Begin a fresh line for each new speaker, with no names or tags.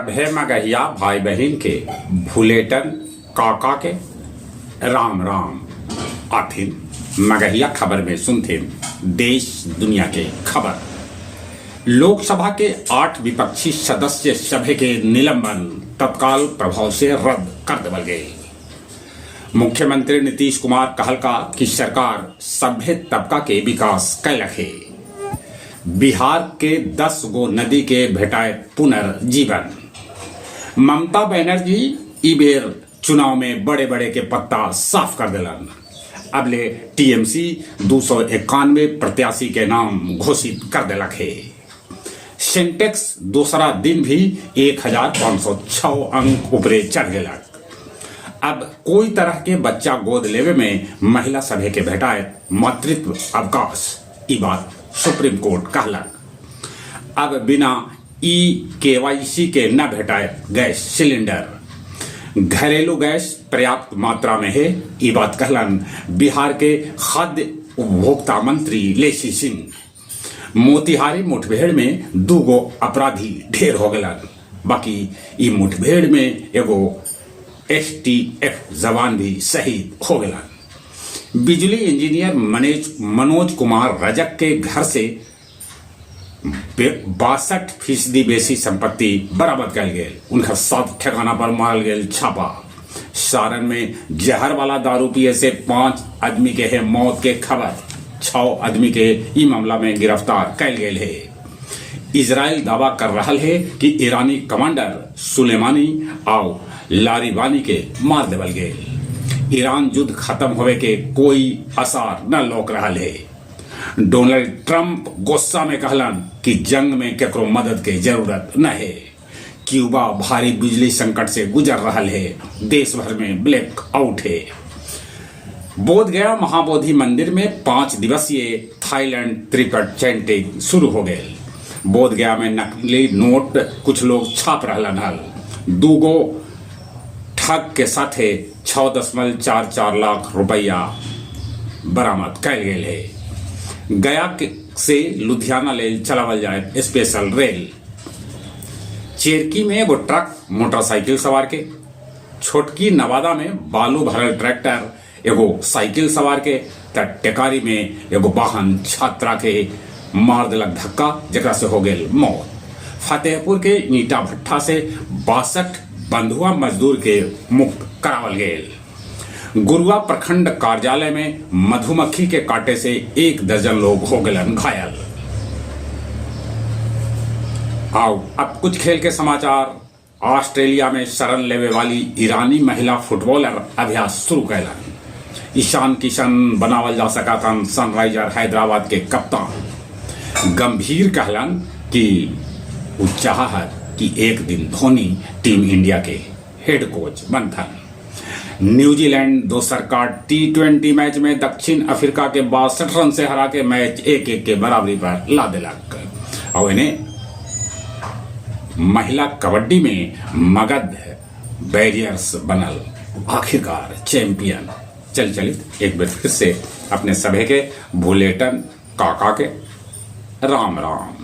सभे मगहिया भाई बहिन के भुलेटन काका के राम राम। आथिन मगहिया खबर में सुनथिन देश दुनिया के खबर। लोकसभा के 8 विपक्षी सदस्य सभे के निलंबन तत्काल प्रभाव से रद्द कर देवल गेल। मुख्यमंत्री नीतीश कुमार कहलका कि सरकार सभे तबका के विकास कैलक हे। बिहार के 10 गो नदी के भेटाए पुनर्जीवन। ममता बनर्जी ई बेर चुनाव में बड़े बड़े के पत्ता साफ कर दिलन। अब ले टीएमसी 291 प्रत्याशी के नाम घोषित कर दिलक हे। सेंटेक्स दूसरा दिन भी 1506 अंक ऊपरे चढ़ गेलक। अब कोई तरह के बच्चा गोद लेवे में महिला सभे के भेटाए मातृत्व अवकाश, ई बात सुप्रीम कोर्ट कहलक। अब बिना ई केवाईसी के न भेटाए गैस सिलेंडर। घरेलू गैस पर्याप्त मात्रा में है, ई बात कहलन बिहार के खाद्य उपभोक्ता मंत्री लेसी सिंह। मोतिहारी मुठभेड़ में 2 गो अपराधी ढेर हो गलन। बाकी ई मुठभेड़ में एगो एसटीएफ जवान भी शहीद हो गलन। बिजली इंजीनियर मनोज कुमार रजक के घर से 62% बेसी संपत्ति बरामद कयल गेल। उनका 7 ठिकाना पर मारल गेल छापा। सारण में जहर वाला दारू पिए से 5 आदमी के है मौत के खबर। 6 आदमी के ई मामला में गिरफ्तार कयल गेल है। इजराइल दावा कर रहा है कि ईरानी कमांडर सुलेमानी आउ लारिवानी के मार देवल गेल। ईरान युद्ध खत्म होवे के कोई आसार न लौक रहा है। डोनाल्ड ट्रंप गुस्सा में कहलन कि जंग में केकरो मदद के जरूरत न है। क्यूबा भारी बिजली संकट से गुजर रहा है। देश भर में ब्लैक आउट है। बोध गया महाबोधि मंदिर में 5 दिवसीय थाईलैंड त्रिपिटक चैंटिंग शुरू हो गए। बोध गया में नकली नोट कुछ लोग छाप रहलन हल। 2 गो ठग के साथे 6.44 लाख रुपया बरामद कयल गेल है। गया से लुधियाना ले चलावल जाए स्पेशल रेल। चेरकी में एगो ट्रक मोटरसाइकिल सवार के, छोटकी नवादा में बालू भरल ट्रैक्टर एगो साइकिल सवार के, त टेकारी में एगो वाहन छात्रा के मार दिलक धक्का, जेकरा से हो गेल मौत। फतेहपुर के ईंटा भट्ठा से 62 बंधुआ मजदूर के मुक्त करावल गेल। गुरुआ प्रखंड कार्यालय में मधुमक्खी के काटे से 1 दर्जन लोग हो गए घायल। आओ अब कुछ खेल के समाचार। ऑस्ट्रेलिया में शरण लेवे वाली ईरानी महिला फुटबॉलर अभ्यास शुरू कैलन। ईशान किशन बनावल जा सका था सनराइजर हैदराबाद के कप्तान। गंभीर कहलन कि उ चाहत कि एक दिन धोनी टीम इंडिया के हेड कोच बनथन। न्यूजीलैंड दोसर का T20 match में दक्षिण अफ्रीका के 62 रन से हरा के मैच 1-1 के बराबरी पर ला दिलक। और इन्हें महिला कबड्डी में मगध बैरियर्स बनल आखिरकार चैंपियन। चल चलित एक बार फिर से अपने सभे के भुलेटन काका के राम राम।